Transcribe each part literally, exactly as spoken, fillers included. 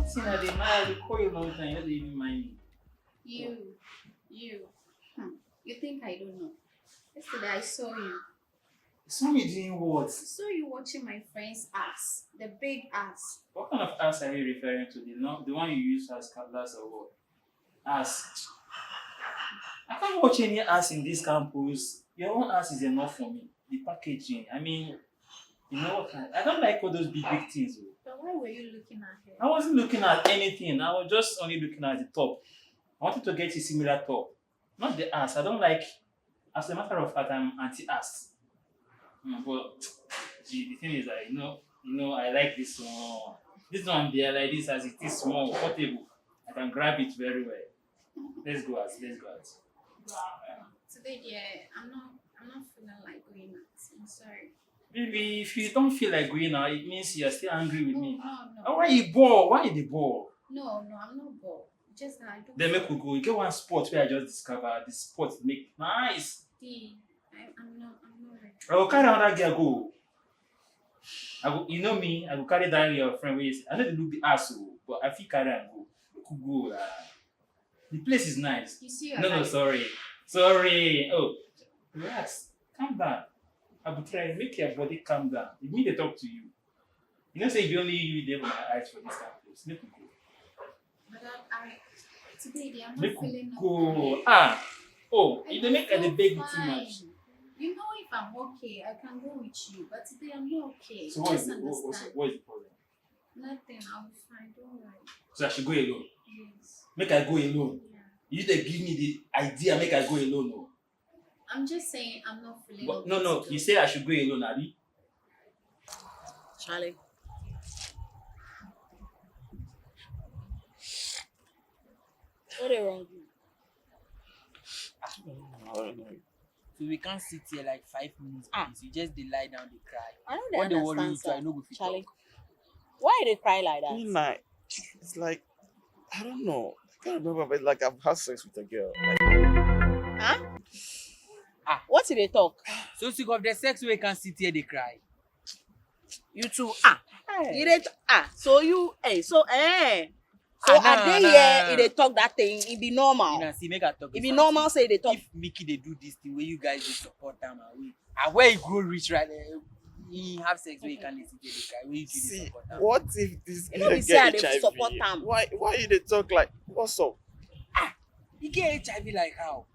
See, I dey mind, I dey call you long time, you no dey even mind me. You, you, hmm, you think I don't know? Yesterday I saw you. You saw me doing what? I saw you watching my friend's ass, the big ass. What kind of ass are you referring to? The, no, the one you use as cutlass or what? Ass. I can't watch any ass in this campus. Your own ass is enough for me. The packaging, I mean, you know what kind? I don't like all those big, big things, oh. But why were you looking at her? I wasn't looking at anything. I was just only looking at the top. I wanted to get a similar top. Not the ass. I don't like, as a matter of fact, I'm anti-ass. Mm, but the, the thing is that, you know, you know, I like this one. This one there, like this, as it is small, portable. I can grab it very well. Let's go out. Let's go out. Today, yeah, I'm not, I'm not feeling like going out. I'm sorry. Baby, if you don't feel like going out, it means you are still angry with me. No, no, no. Why you bawl? Why you dey bawl? No, no, I'm not bawl. Just that I don't. Then make we go. You get one spot where I just discover this spot make nice. Hey, I, I'm not, I'm not ready. I go carry another girl go. I go, you know me, I go carry that your friend wey you say, I no dey look the ass o, but I fit carry am go. Make we go, ah. The place is nice. You see your life. No, no, sorry. Sorry. Oh, relax. Calm down. I go try make your body calm down. If me dey talk to you, you know say if only you dey for my eyes for this kind of place. Make we go. But I, I, today, I'm not feeling okay. Make we go. Ah. Oh, you dey make I dey beg you too much. You know, if I'm okay, I can go with you. But today, I'm not okay. So what is the, what, what's, what is the problem? Nothing, I'll be fine, don't worry. So I should go alone? Yes. Make I go alone? Yeah. You dey give me the idea make I go alone o. I'm just saying I'm not feeling okay today. But no, no, you say I should go alone, abi? Charlie. What dey wrong you? I don't know. So we can't sit here like five minutes, please. You just dey lie down, dey cry. I no dey understand, sir. What dey worry you, Charlie? Why you dey cry like that? Me, like, it's like, I don't know. I can't remember, but, like, I've had sex with a girl. Like, huh? Ah, what you dey talk? So sick of the sex wey you can't sit here dey cry. You too. Ah. Hey. You dey t-, ah. So you, eh, so, eh. So I dey here, e dey talk that thing, e be normal. You know, see, make I talk. E be normal say e dey talk. If Mickey dey do this thing where you guys dey support am, and we, and where he grow rich right there, he have sex where he can't listen to the guy, where you dey support am. See, what if this girl get H I V? You know, be say I dey support am. Why, why you dey talk like, what's up? Ah, he get H I V like how?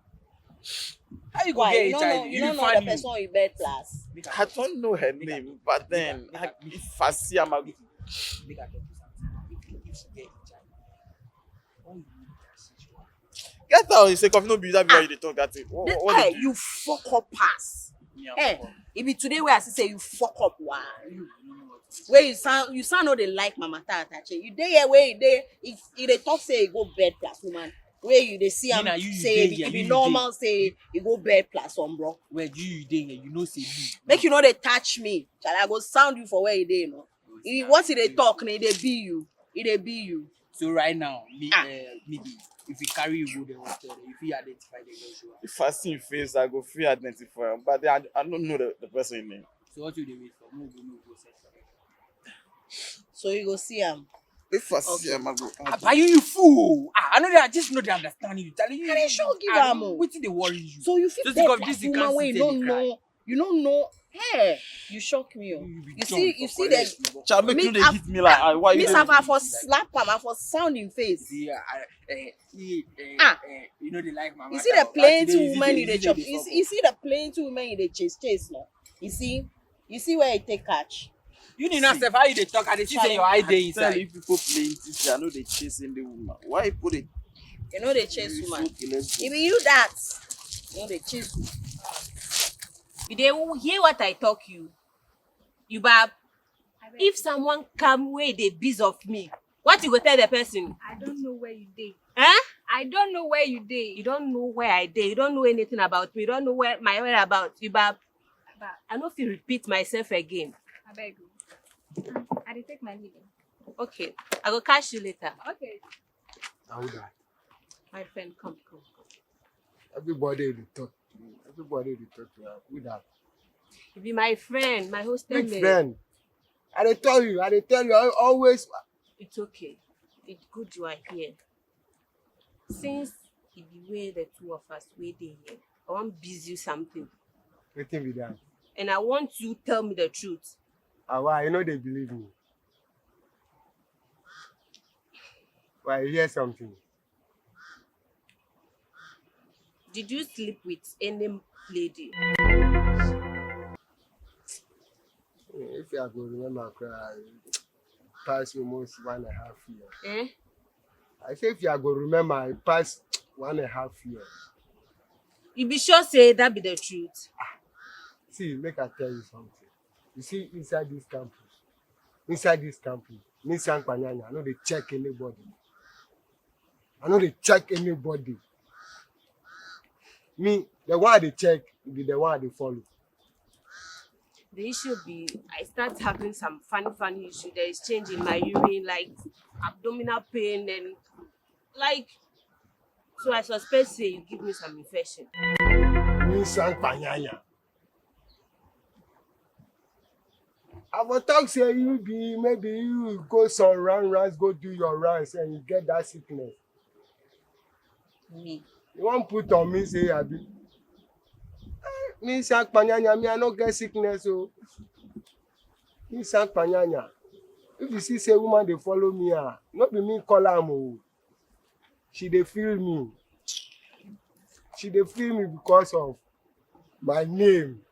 How you go get H I V? Why? You don't know, you don't know the person you bed plus? I don't know her name, but then, if I see am, I go. Make I talk to something. If, if she get H I V, why you need that situation? Get out, you say, coffee no be that, why you dey talk that thing? What, what, what dey do you? You fuck up pass. Eh, if be today wey I see say you fuck up, why you? Wey you sound, you sound no dey like Mama Tata. You dey here wey you dey, e dey talk say e go bed plus woman. Wey you dey see am say e be normal say e go bed plus some bro. Well, you, you dey here, you know say me. Make you no dey touch me. Shall I go sound you for where you dey, no? If what e dey talk, na e dey be you. E dey be you. So right now, me, eh, maybe if we carry you go the hospital, if you identify the girl, sure. If I see him face, I go fit identify am. But I, I don't know the, the person name. So what you dey wait for? Move, move, go search for her. So you go see am. If I see am, I go. Ah, but you, you fool. Ah, I know that, I just no dey understand you. Charlie, you, I dey show give am o. Wetin dey worry you? So you fit bed plus woman wey you no know. You no know. Hey, you shock me o. You see, you see the. Charlie, make you dey hit me like, ah, why you dey. Me sef, I for slap am, I for sound him face. See, ah, eh, eh, eh, you know they like Mama. You see the plenty women you dey chop. You see, you see the plenty women you dey chase, chase, no? You see, you see where e take catch. You know sef how you dey talk, I dey see say your eye dey inside. I tell you, people plenty say I no dey chase any woman. Why you put it? You no dey chase woman. If you that, you no dey chase woman. You dey hear what I talk you? You bab. If someone come wey dey biz of me, what you go tell the person? I don't know where you dey. Eh? I don't know where you dey. You don't know where I dey. You don't know anything about me. You don't know where my whereabouts. You bab. Bab. I no fit repeat myself again. Abeg o. Um, I dey take my leave. Okay. I go catch you later. Okay. How that? My friend, come, come, come. Everybody dey talk to me. Everybody dey talk to me. Who that? You be my friend, my hostel mate. Which friend? I dey tell you, I dey tell you, I always. It's okay. It's good you are here. Since e be we the two of us wey dey here, I wan biz you something. Wetin be that? And I want you tell me the truth. Ah, why? You no dey believe me? Why, you hear something? Did you sleep with any lady? If I go remember, cry, pass almost one and a half year. Eh? I say if I go remember, I pass one and a half year. You be sure say that be the truth? See, make I tell you something. You see, inside this campus, inside this campus, me Sankpanyanya, I no dey check anybody. I no dey check anybody. Me, the one I dey check be the one I dey follow. The issue be, I start having some funny, funny issue. There is change in my urine, like abdominal pain, and like, so I suspect say you give me some infection. Me Sankpanyanya. I for talk say you be, maybe you go some round rounds, go do your rounds, and you get that sickness. Me. You wan put on me say I be, eh, me Sankpanyanya, me I no get sickness o. Me Sankpanyanya. If you see say woman dey follow me, ah, no be me call am o. She dey feel me. She dey feel me because of my name.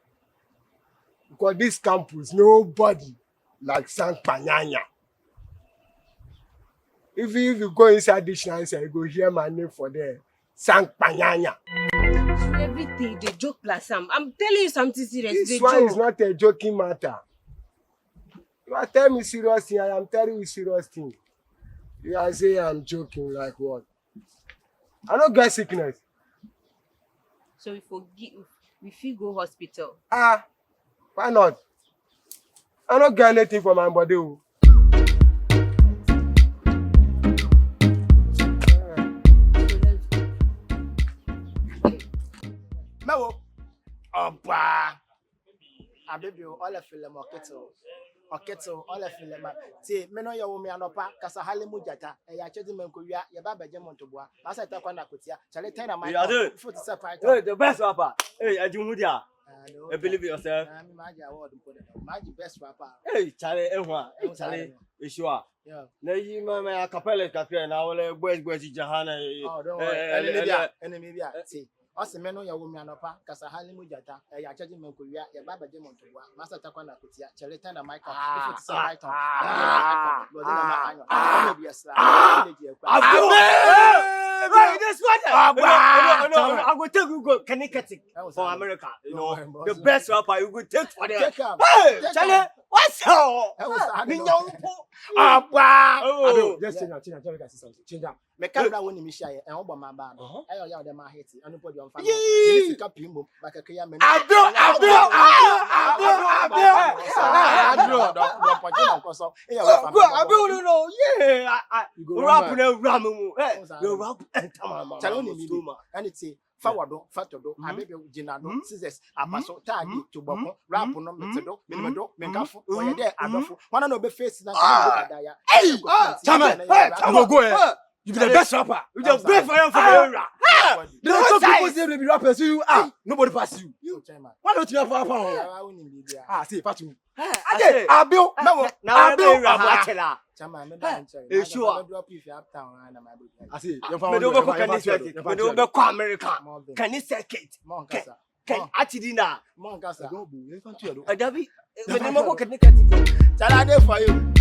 Because this campus, nobody like Sankpanyanya. If you, if you go inside dictionary, you go hear my name for there. Sankpanyanya. So everything you dey joke plus am. I'm telling you something serious. This one is not a joking matter. You are telling me serious thing, I am telling you serious thing. You are saying I'm joking, like what? I no get sickness. So we forgive, we fit go hospital. Ah, why not? I no get anything for my body o. Mɛwo. Ɔba. Abebio, ole file ma ɔkete o. Ɔkete o, ole file ma. Ti, me no ye wo mi anɔpa, kasa hale mu jata. Eya chedi me nkowia, ye ba beje mo ntoboa. Masa ta kwa na kotia. Chale ten na my. Yeah, dude. Foot is a fight. Hey, the best rapper. Hey, I do media. Believe in yourself. Ah, me maji award mpo de. Maji best rapper. Hey, Charlie, eh, wa. Hey, Charlie. Esua. Yeah. Na yi ma, ma acapella kakra na wole boys, boys jahana. Oh, don't worry. Any media, any media. See. Ɔse me no ye wo mi anɔpa, kasa hale mu jata, eya chedi me nkowia, ye ba beje mo ntoboa, masa ta kwa na kotia, chale ten na my car, if it is a right on, I'm going to act on, Lord, in my annual, I'm going to be a star, I'm going to be a star. Hey, this one. I go take you go Connecticut for America. You know, the best rapper you go take for there. Hey, Charlie, what's up? Abba. Just change am, change am, change am, make I see something. Change am. Me ka bra wo ni mi shia ye, e ho bɔ ma ba no. Ɛyɛ ɔyɛ ɔdɛ ma hate, ɛno po de ɔmfa no. Yee! Sika pii mbom, ba kɛkɛ ya me. Abio, abio, abio, abio, abio. Abio, dɔ, dɔ pɔnkye na nkɔsɔ. Ɛyɛ wɔ fa. Go, abio, no, no, yeah. Rap na wura me mu. Hey, yo, rap enter my mouth. Tell me, me, me. Ɛne ti, fa wɔ do, fa to do, abɛbɛ gyina do, scissors, apaso, taade, to bɔko, rap no, mete do, mene do, menkafo, ɔyɛ dɛ adɔfo. Hwana na ɔbɛ face na nka dada ya. Hey! Chama, hey, Chama, go, eh. You be the best rapper. You just wait for him for the area. They don't talk people say they be rappers. You are. Nobody pass you. Why don't you have rapper? Ah, say, pass you. Ade, abio, na wo, na abio, abio. Chama, me da nche. Eh, sure. Me drop if you have town na my boy. I say, you found. Me do be ko Kenny Circuit. Me do be ko America. Kenny Circuit. Mo nkasa. Ken, ati di na. Mo nkasa. Adabi, me ni mo ko Kenny Circuit. Tala de for you.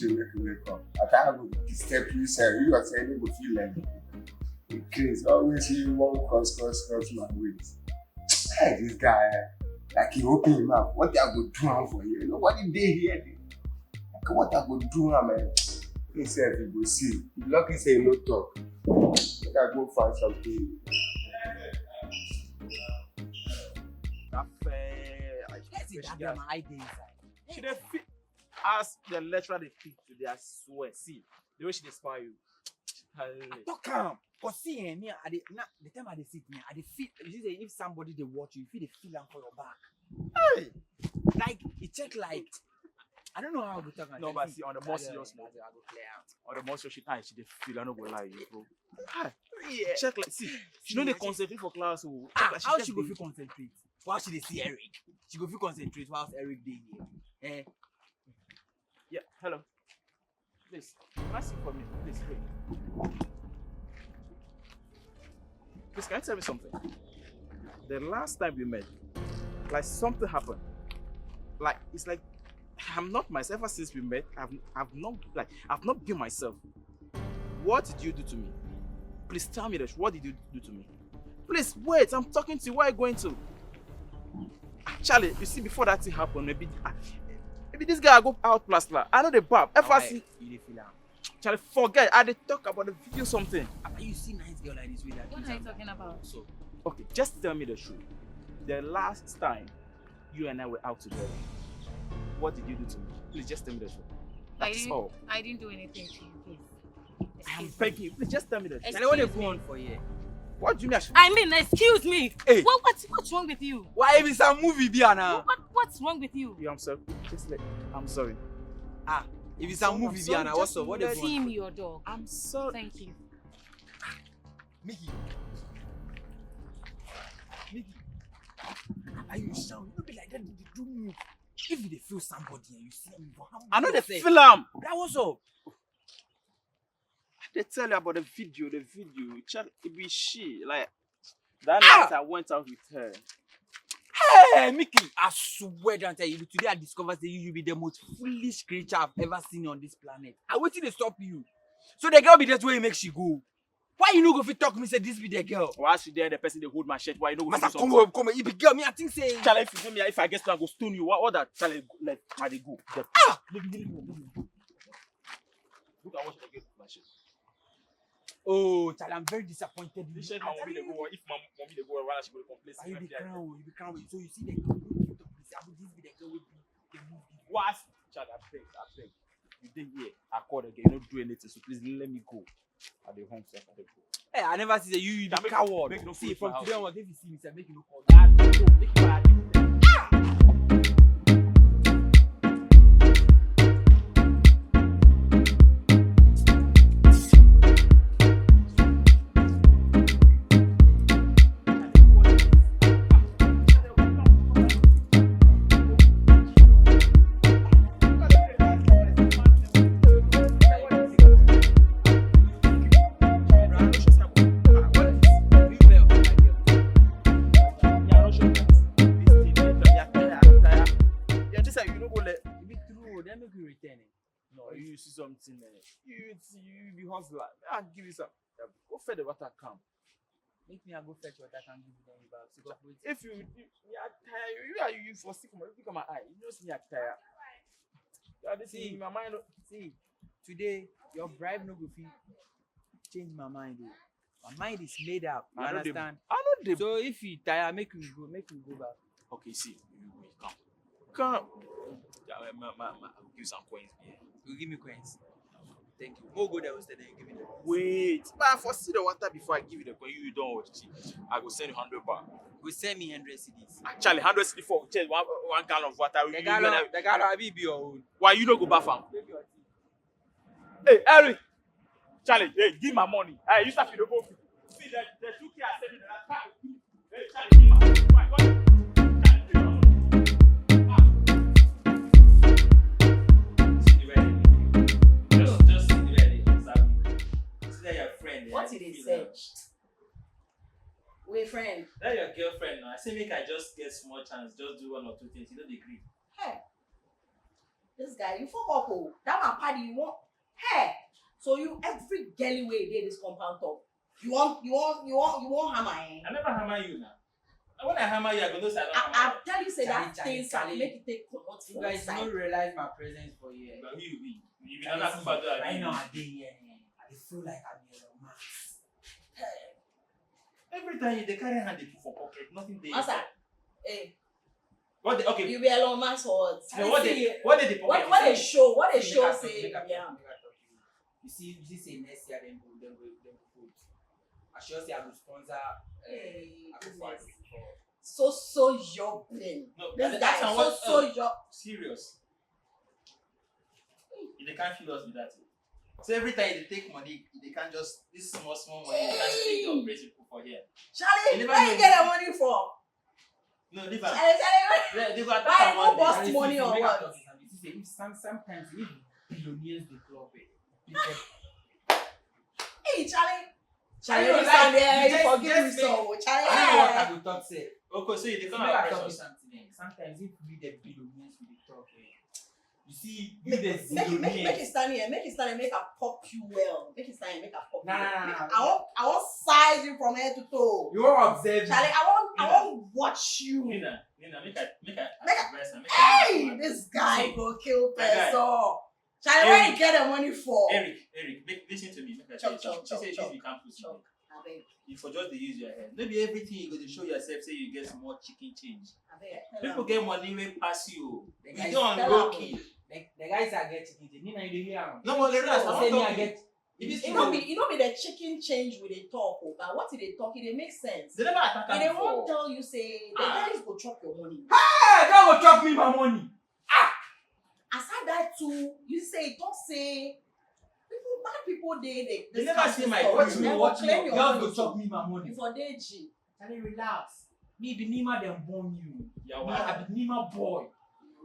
Make you wake up. I can't go disturb you, sir. You are saying you go feel like in case always you won't cross, cross, cross my ways. Hey, this guy, eh, like he open him mouth. What I go do am for you? Nobody dey here. Like, what I go do am, man? He said he go see. Lucky say he no talk. Make I go find something. That fair. Let's see that girl, my eye dey inside. She dey fit as the lecturer dey fit today, I swear. See, the way she dey spy you. Talk am. 'Cause see, eh, me, I dey, na, the time I dey sit, me, I dey feel, you see, if somebody dey watch you, you feel dey feel am for your back. Hey! Like, it check like, I don't know how I go talk am. No, but see, on the more serious note, I go clear am. On the more serious, she, ah, she dey feel, I no go lie you, bro. Ah, yeah. Check like, see, she no dey concentrate for class o. Ah, how she go fit concentrate? While she dey see Eric, she go fit concentrate whilst Eric dey here. Eh? Yeah, hello. Please, can I sit for me? Please, wait. Please, can you tell me something? The last time we met, like, something happened. Like, it's like I'm not myself. Ever since we met, I've, I've not, like, I've not been myself. What did you do to me? Please tell me the truth. What did you do to me? Please, wait, I'm talking to you. Where are you going to? Charlie, you see, before that thing happened, maybe, ah, maybe this guy go out plus la. I know the bab. Ever since you dey feel am. Charlie, forget. I dey talk about the video something. Ah, you see nice girl like this with that. What are you talking about? So, okay, just tell me the truth. The last time you and I were out together, what did you do to me? Please just tell me the truth. That is all. I didn't do anything to you, please. I am begging you, please just tell me the truth. Charlie, what dey go on for here? What do you mean I should? I mean, excuse me. Hey. What, what's, what's wrong with you? Why, if it's a movie, be now? What, what's wrong with you? Yeah, I'm sorry. Just like, I'm sorry. Ah, if it's a movie, be now. What's up? What dey go on? Team your dog. I'm sorry. Thank you. Mickey. Mickey. Are you sure? You no be like that. Dey do me. If you dey feel somebody and you see me, I no dey feel am. That was all. I dey tell you about the video, the video. Check, it be she, like, that night I went out with her. Hey, Mickey, I swear down tell you, today I discover say you, you be the most foolish creature I've ever seen on this planet. And wetin dey stop you? So the girl be that way make she go. Why you no go fit talk me say this be the girl? Why she there, the person dey hold my shirt? Why you no go fit do something? Massa, come on, come on. You be girl, me, I think say. Charlie, if you do me, if I get to, I go stone you. What, what that? Charlie, like, I dey go. Ah! Look at what she dey get my shirt. Oh, Charlie, I'm very disappointed. This shirt, my mommy dey go. If my mommy dey go, why she go complain? You be crying, you be crying. So you see the girl, you talk, you say, "I go this be the girl wey be the movie." What? Charlie, I beg, I beg. You dey here, I call again. You no do anything, so please let me go. I dey home, sir. I dey go. Hey, I never see say you, you be coward. See, from today onward, if you see me, sir, make you no call me. Ah, make you No, you see something, eh? You, you, you be hustler. I give you some. Go fetch the water, come. Make me, I go fetch water, come give you then you back. If you, you, you are tired. You, you are, you for sick, man. Look at my eye. You know, see, I tire. You are this thing, my mind. See, today, your bribe no go fit change my mind, oh. My mind is made up. You understand? I know the. So if you tire, make we go, make we go back. Okay, see, you, you come. Come. Yeah, my, my, my, I will give you some coins here. You give me coins. Thank you. Go, go there instead, then you give me the coins. Wait, but I first see the water before I give you the coin. You don't watch it. I go send you hundred baht. Go send me hundred cedis. Actually, hundred cedis for just one, one gallon of water. The gallon, the gallon, I be your own. Why you no go baff am? Hey, Eric! Charlie, hey, give my money. Hey, you start to go. See, the, the two K I send you that time. Hey, Charlie, give my money. Why, why? Charlie, give my money. Ah. See the way they, just, just see the way they observe you. See that your friend, eh? What did they say? We friend. That your girlfriend now. I say make I just get small chance, just do one or two things. You know they agree. Hey. This guy, you fuck up o. That man paddy, you wan, hey. So you, every girl wey dey this compound top, you wan, you wan, you wan, you wan hammer, eh? I never hammer you now. And when I hammer you, I go know say I don hammer you. I tell you say that thing, Charlie, make you take comot for inside. You guys no realize my presence for here. But you be, you be another Charlie, see, right now I dey here, eh, I dey feel like I'm Elon Musk. Hey. Every time you dey carry hand dey put for pocket, nothing dey inside. Master, eh. What the, okay. You be Elon Musk or what? No, what the, what the pocket? What, what dey show? What dey show say, yeah. You see, you see say next year dem go, dem go, dem go vote. I sure say I go sponsor, eh, hey, I go fund for. So, so your brain. No, this guy, so, so your. Serious. You dey can't feel us with that. So every time you dey take money, you dey can't just, this small, small money, you can't take the operation for here. Charlie, where you get the money from? No, leave am. Charlie, Charlie, where you go attack am one day. Buy more money or what? You see, if some, sometimes if billionaires dey club, eh, big. Hey, Charlie. Charlie, you forgive me so, Charlie. I know what I go talk say. Okay, so you dey come and talk something. Sometimes if we the billionaires we dey talk, eh, you see, you the make, make, make it stand here, make it stand here, make I pop you well. Make it stand here, make I pop you well. Nah, nah, nah, nah. I wan, I wan size you from head to toe. You wan observe me. Charlie, I wan, I wan watch you. Nina, Nina, make I, make I, make I, hey, this guy go kill person. Charlie, where you get the money for? Eric, Eric, make, listen to me. Make I tell you something. Chop, chop, chop. You for just dey use your head. No be everything you go dey show yourself say you get small chicken change. People get money wey pass you. We dey on low key. The, the guys are getting it. Nina, you dey hear am? No, but relax. I wan talk to you. E no be, e no be the chicken change we dey talk o, but what e dey talk, e dey make sense. They never attack am before. E dey wan tell you say the guys go chop your money. Hey, they go chop me my money. Ah! Aside that too, you say, talk say, people, bad people dey, dey, they never see my money. Watch me, watch me. Girls go chop me my money. You for dey G. Charlie, relax. Me be Nima dem born you. Yeah, me, I be Nima boy.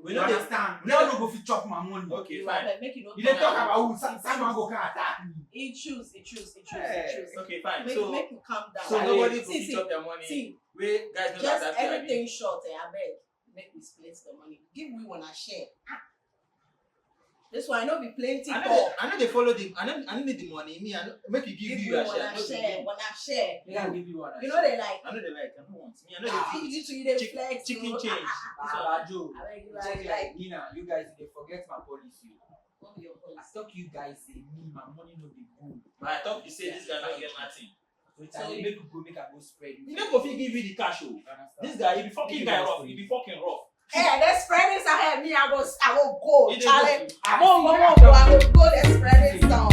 You understand? Dem no go fit chop my money. Okay, fine. You dey talk about who? Simon go come attack me. He choose, he choose, he choose, he choose. Okay, fine. So, make you calm down. So nobody go fit chop their money. See, guys, just anything short, eh, abeg. Make we split the money. Give me one a share. Ah. This one, I no be plenty. I no dey, I no dey follow the, I no, I no need the money. Me, I no, make you give me one a share. One a share. Make I give you one a share. You know they like. I no dey like. I no want. Me, I no dey flex. Chicken change. Ah, Joe. Nina, you guys dey forget my policy. What be your policy? I talk you guys say me, my money no dey go. But I talk you say this guy no get nothing. So Charlie, make we go, make I go spread you. He no go fit give you the cash o. This guy, he be fucking guy rough. He be fucking rough. Eh, dem spread this ahead. Me, I go, I go go, Charlie. I go go, I go go, dem spread this down.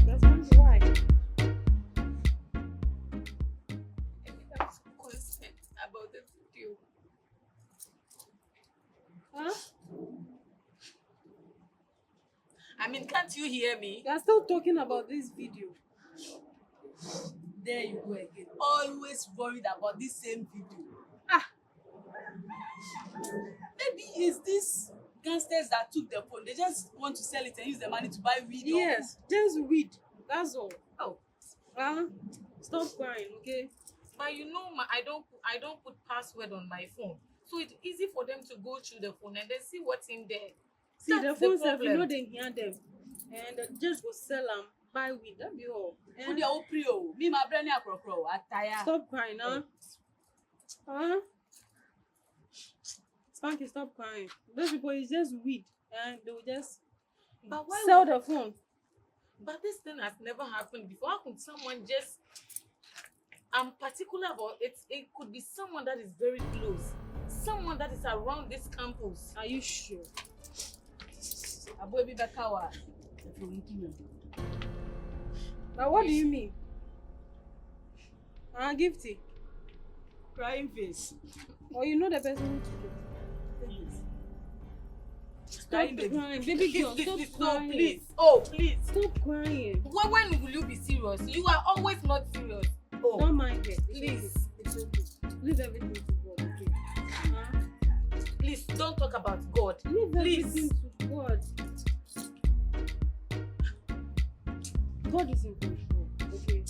That's why. About the video. Huh? I mean, can't you hear me? You are still talking about this video. There you go again. Always worried about this same video. Ah. Maybe it's these gangsters that took the phone. They just want to sell it and use the money to buy weed. Yes, just weed. That's all. Oh. Ah, stop crying, okay? But you know, ma, I don't, I don't put password on my phone, so it's easy for them to go through the phone and then see what's in there. See, the phone sef, you know, they hear them, and they just go sell am, buy weed. That be all. Eh? Put their own pre o. Me, my brain here, kro kro, I tire. Stop crying, huh? Huh? Spanky, stop crying. Those people, it's just weed, and they will just sell the phone. But this thing has never happened before. How could someone just, I'm particular about it. It could be someone that is very close, someone that is around this campus. Are you sure? Aboy bi bakawa. But what do you mean? Ah, Gifty. Crying face. Oh, you know the person who took it. Stop crying, baby girl. Stop crying. Please. Oh, please. Stop crying. When, when will you be serious? You are always not serious. Oh, don't mind her. Please. It's okay. Leave everything to God, okay? Huh? Please, don't talk about God. Leave everything to God. God is in control, okay?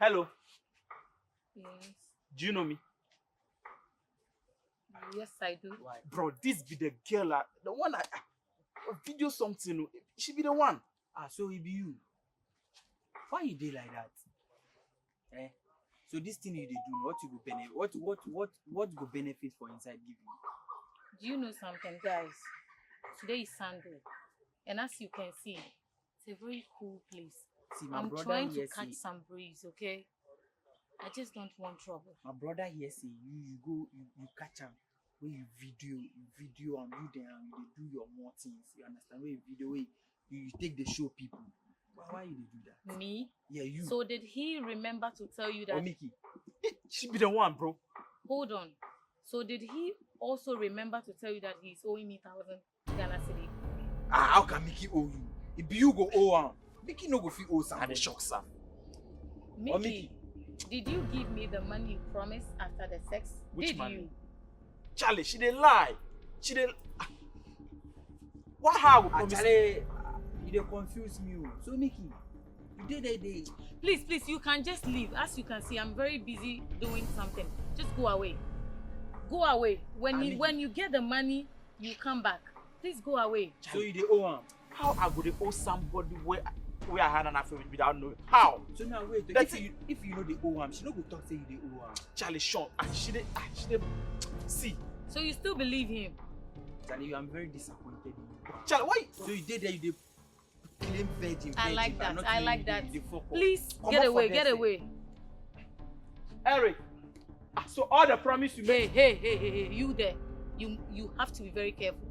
Hello. Yes. Do you know me? Yes, I do. Bro, this be the girl, uh, the one I, I video something. She be the one. Ah, so it be you. Why you dey like that? Eh? So this thing you dey do, what you go benefit? What what what what go benefit for inside give you? Do you know something, guys? Today is Sunday, and as you can see, it's a very cool place. See, my I'm brother trying to here catch say, some breeze, okay? I just don't want trouble. My brother here say you you go you, you catch am. When you video, you video and you there and you dey do your more things. You understand? When you video, when you, you take the show people. Why why you dey do that? Me? Yeah, you. So did he remember to tell you that? Omiki. Eh, she be the one, bro. Hold on. So did he also remember to tell you that he's owing me thousand Ghana cedi? Ah, how can Mickey owe you? If you go owe am, Mickey no go fit owe something. I dey shock, sir. Mickey, did you give me the money you promised after the sex? Which Did money? You? Charlie, she dey lie. She dey. Ah. Why how I go Ah, promise? Charlie, you dey confuse me o. So Mickey, you dey there dey. Please, please, you can just leave. As you can see, I'm very busy doing something. Just go away. Go away. When you Ami- when you get the money, you come back. Please go away. So you dey owe am. How I go dey owe somebody where where I had an affair with without knowing? How? So now wait. That's If you if you no dey owe am, she no go talk say you dey owe am. Charlie, Sean, ah, she dey ah, she dey. See, So you still believe him? Charlie, I'm very disappointed in you. Charlie, why? So you dey there, you dey claim virgin. I virgin, like but that. not I you, like you that. Dey, you dey fuck up. Please Come get off away. for Get there, away. Eric. Ah, so all the promise you Hey, made. Hey, hey, hey, hey, you there. You you have to be very careful.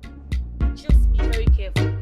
Just be very careful.